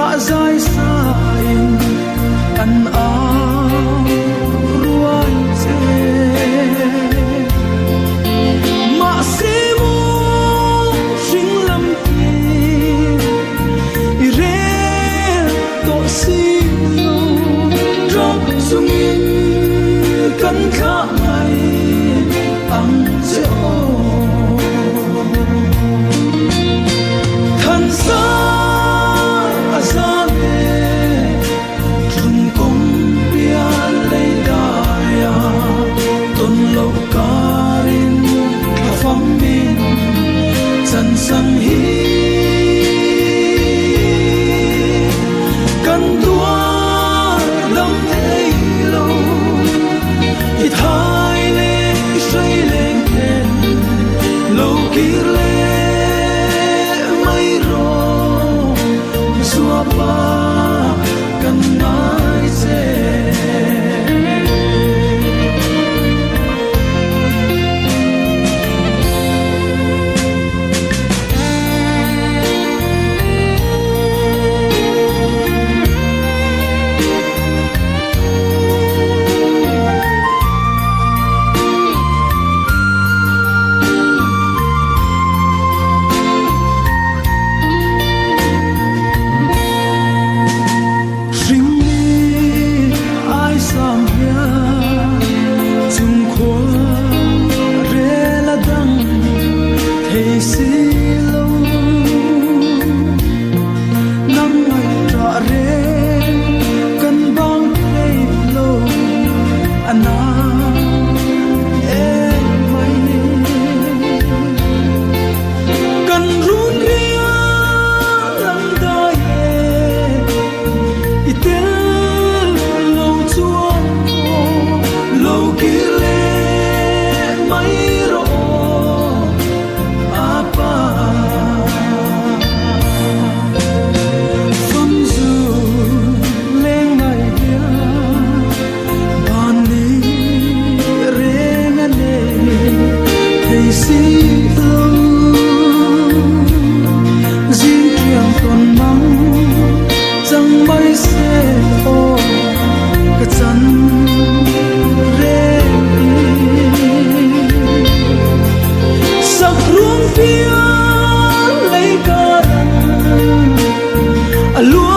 Ṭah zai sain an au ruai che. Mahse maw hring lam hi i rel tawh si lo. Ṭap chungin kan thlah mai ang che aw. Thansang a zan e, tlung kawng pian lei dai a, tawn loh karin thla fam in chan sang hi. Kan tuar dam thei lo, i thai leh i hrei leng ten lo kir leh mai rawh, Zuapa kan ngai che. Hringmi ai sam hian chungkhua rel a dang thei si lo. Nang ngaihtuah reng kan bang thei lo a na em mai. Kan run riang lam dai e, i tel lo chuan aw lo kir leh mai rawh aw apa. Famzu leng ngai hian van ni reng a nei thei si lo. Zing thiang tawn mang chang mai se aw ka chan reng hi. Sak ruang pian lei ka ran a luang.